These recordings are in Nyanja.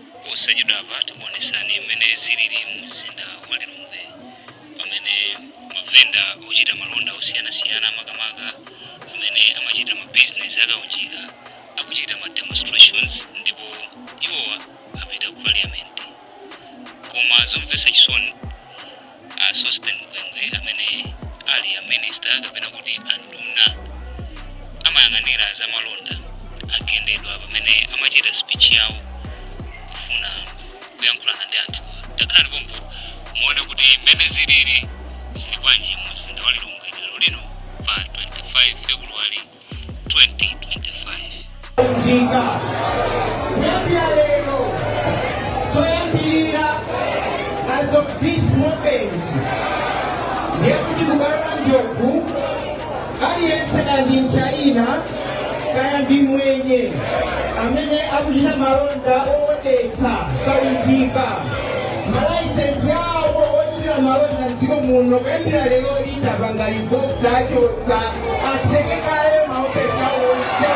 Posachedwapa tikuonesani mmene zilili mu mzinda wa Lilongwe pamene mavenda ochita malonda osiyanasiyana, makamaka amene amachita ma business akaunjika, akuchita ma demonstrations ndipo iwowa apita ku parliament. Koma zomvetsa chisoni, a Sosten Gwengwe amene ali a minister kapena kuti anduna amayang'anira za malonda agendedwa pamene amachita speech yawo kufuna kuyankhulana ndi anthuwa. Takhalani pompo muone kuti mmene zilili zili bwanji mu mzinda wa Lilongwe lero lino pa 25 February 2025. Njinga kuyambira lero, choyambirira, as of this moment, ndiye kuti kubwalo la Njovu aliyense, kaya ndi Mchina kaya ndi Mwenye, amene akuchita malonda owodetsa kaunjika, malaisensi awo ochitira malonda mdziko muno kuyambira lero litapanga revoke, achotsa, atseke kaye maofesi awo onse.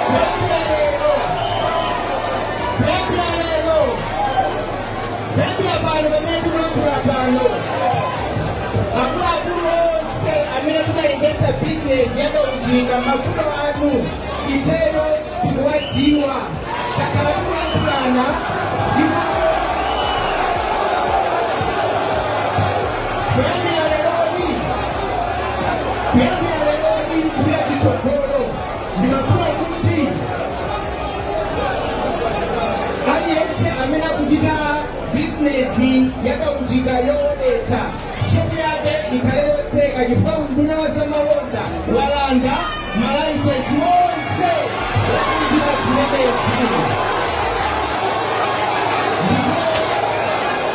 Kuyambira lero, kuyambira lero, kuyambira pano pamene tikulankhula pano, akuluakulu onse amene timayendetsa bizinesi yakaunjika, mavuto anu ifero tikuwadziwa, takhala tikulankhulana, ndipo kuyambira leroli, kuyambira leroli kupita chitsogolo, ndimafuna kuti aliyense amene akuchita bizinesi yakaunjika yoonetsa, shopu yake ikhale yotseka, chifukwa unduna wa zamalonda walanda malaisensi onse okuchita zimenezi. Ndipo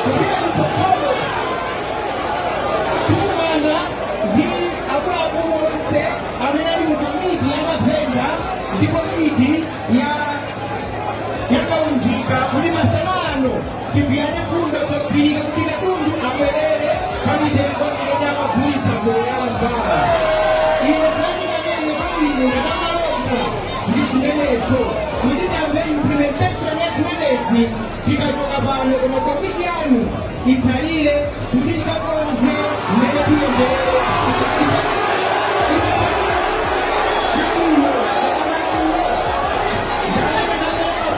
kupita kutsogolo tikumana ndi akuluakulu onse amene ali mu komiti ya mavenda ndi komiti ya yakaunjika kuti masana ano tigwirane fundo zogwirika kuti katundu abwerere pa mitengo imene amagulitsa poyamba. Ine zandinganene kwambiri ngatamalonda ndi zimenezo, kuti tamve implementation ya zimenezi tikachoka pano, koma komiti yanu itsalire kuti tikakonze mmene tiyendere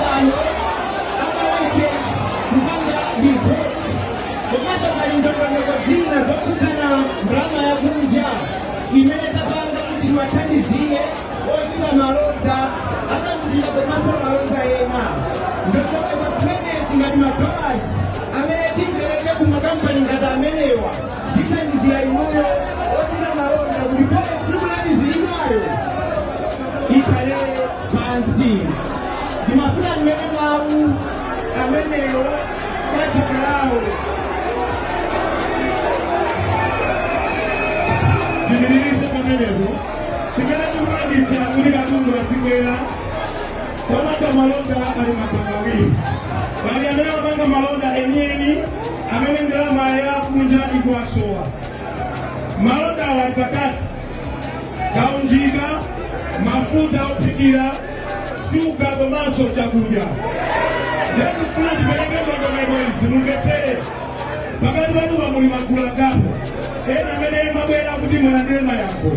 pano amalicense kupanga revoke. Komanso pali ndondomeko zina zokhudzana ndalama yakunja imene tapanga kuti tiwathandizire ochita malonda akaunjika komanso malonda ena. Ndondomeko zimenezi, ngati madollars amene timpereke ku makampani ngati amenewa, zithandizira inuyo ochita malonda kuti forex ikulamizilidwayo ikhale pansi. Ndimafuna mmene mawu amenewo kwachokerawo. Ndipitirize pamenepo. Chimene chikupangitsa kuti katundu azikwera, opanga malonda ali magulu awiri. Pali amene amapanga malonda enieni amene ndalama ya kunja ikuwasowa. Malonda awa ali pakati: kaunjika, mafuta ophikira, shuga komanso chakudya. Ndikufuna tipereke ndondomeko izi, mumvetsere. Pakati panupa muli magulu angapo ena amene mabwera kuti mulandire mayankho,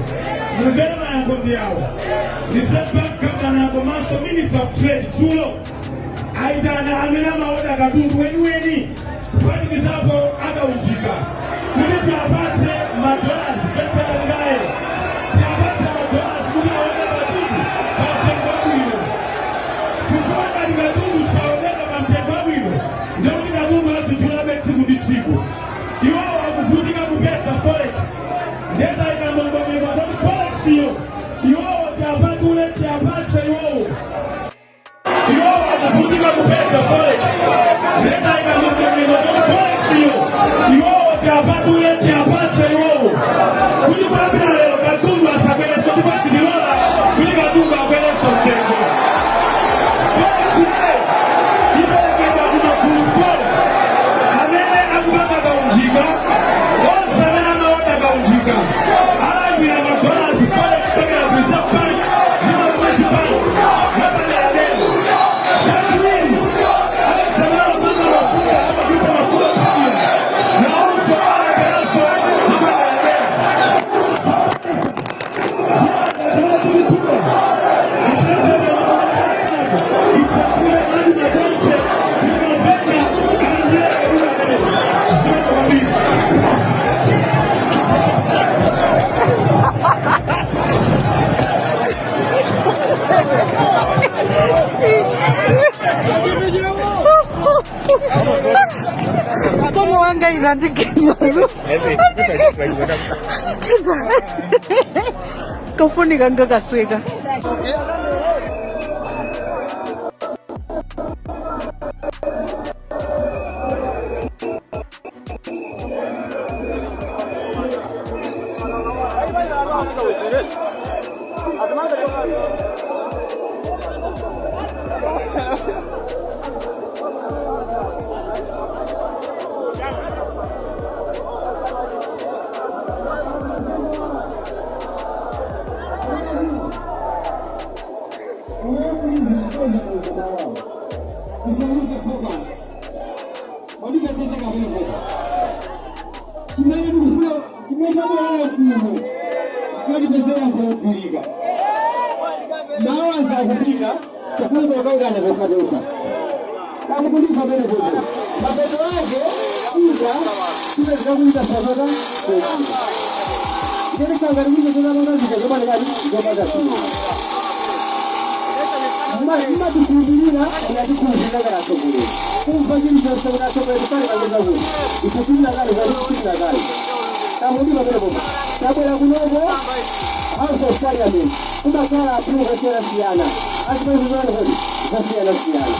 mumvere mayankho ndi awa. Reserve Bank Governor komanso Minister of Trade dzulo aitana amene amaoda katundu weniweni, kuphatikizapo akaunjika, kuti tiapatse madollars. Mvetserani kaye. Tiapatse madollars kuti aode katundu pa mtengo wabwino, chifukwa ngati katundu saoneka pa mtengo wabwino, ndikuti katundu azidulabe tsiku ndi tsiku. Iwowo akuvutika kupeza forex, ndiye tayika ndondomeko kuti forex iyo iwowo tiapatule, tiapatse iwowo. Iwowo akuvutika kupeza forex, ndiye tayika ndondomeko kuti forex iyo iwowo tiapatule, tiapatse iwowo kuti kuyambira lero katundu asakwerenso, ndipo sitilola kuti katundu akwerenso mtengo. Forex imeneyo iperekedwa ku magulu 4 amene akupanga kaunjika. Onse amene amaoda kaunjika alandira madollars forex kuchokera ku Reserve Bank ndi Wanga inandigenda. Kafunika ngakasweka. Usaluze focus. Mandipetsetse kapena. Chimene ndikufuna, chimene tabwerera kuno, chimene kuogwirika. Mawa zakupita, takungokaukana kokatoka. Takukulipa pene popo. Mapeto ake, kuta, tipezeka kuita sabata, Ngene kangari kuita zopanda zika zopanda kati, zopanda sima. Matikhulupirira, inatikhulupirira kana atsogoleri. Kumva chilichonse kuti atsogoleri pali pangeza kuti. Ife sitinakale kali, sitinakale. Tamudipa pene popo. Tabwera kunoko, House of Parliament, kumakhala aphungu osiyana-siyana. Azipezezana kuti zasiyana-siyana.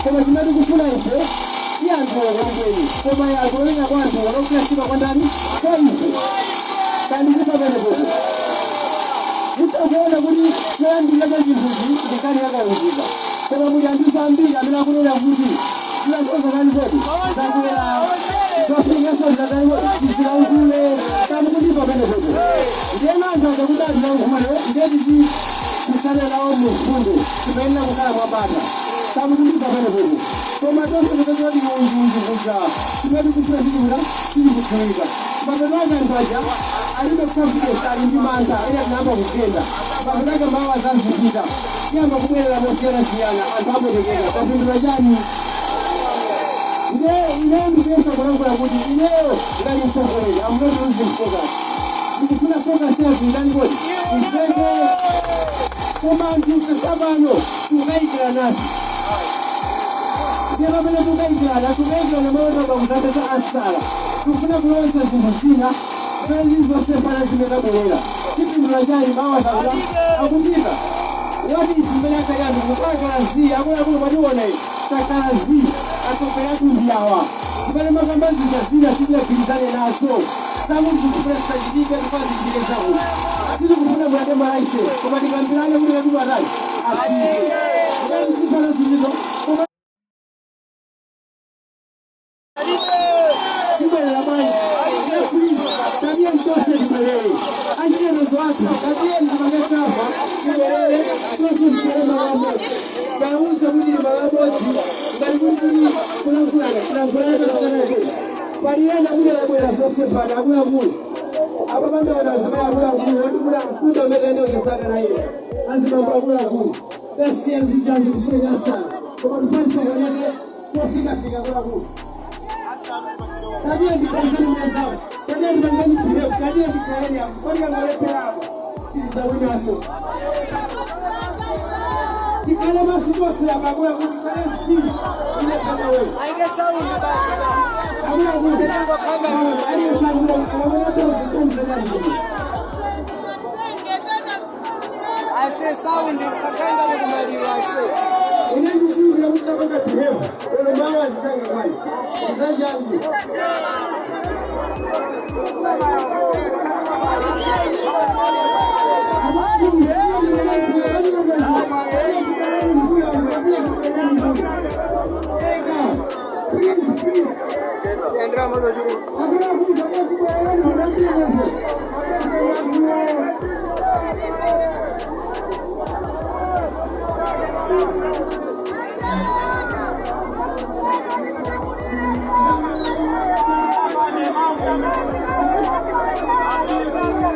Koma chimene tikufuna ife, si anthu kwenikweni, koma anthu olenya kwa anthu akufuna mtima kwa ndani? Kwa ife. Tandipa pene popo. Mutakuona kuti choyambirira cha chinthuchi ndikani yakaunjika. Koma muli anthu ambiri amene akunena kuti zilankhoza kani kodi zakwera zofinyaso zakani kodi zilankhule tamukundipa pene popo. Ndiyena anthu akakuti azilankhule ndiye tizi kusale nawo mufundo timayenera kukhala mwabata. Tamukundipa pene popo. Koma tonse tipezeka tikuunjiunji kuja chimene tikufuna sichikuta sichikudziwika. Mapeto ake anthu aja alibe confidence, ali ndi mantha, ena tinayamba kugenda. Mapeto ake mawa zazipita tiyamba kubwerera mosiyana-siyana, anthu apotekeka. Tapindula chani? Ine ndikuyesa kulankhula kuti ineyo ngati mtsogoleri, I'm not losing focus. Ndikufuna focus yathu ndani kodi ifeke. Koma anthu tsopano tikukayikira nasi. Ndiye pamene tikukayikirana, tikukayikirana maotoka kuzapeza asala. Tikufuna kulowetsa zinthu zina zimene zili zosefana zimene tabwerera. Tipindula chani? Mawa zakuda akupita. What is zimene akali anthu kukakala zi akuluakulu mwationa iyi takala zi atsogoleri athu ndi awa. Zimene makamba zija zina sitinagwirizane nazo. Zakuti zikufuna zisachitike, tikufuna zichitike zakuti. Sitikufuna mulande ma license, koma tikambirane kuti katundu atali afike. Ngati zifana zilizo koma tibwerera bwanji? Please, tabiye mtose tibwerere. Achitetezo athu, tabiye mtimangekafa tibwerere tonse tikhale malo amodzi. Tawuze kuti ndi malo amodzi ngati kuti kulankhulana kulankhulana tosanake. Paliyena kuti adabwera zosefana akuluakulu. Apa pandaona azimayi akuluakulu woti mkunda umene ndiochesaka na iye. Azibambo akuluakulu. Tasiya zijazi kufuna chasana. Koma tufanisokoneze kofikafika akuluakulu. Tabia ndipangeni mwenzao. Tabia ndipangeni kirefu. Tabia ndikaleni hapo. Kwani kangalephera apa. Sizawinaso. Tikale masiku apa akuluakulu tikale si. Ile kama wewe. Akuluakulu. I say sound sakanga kumaliro I say. Ine ndikuwira kuti tapanga behave. Olo mawa zisanga kwani. Zisachangu.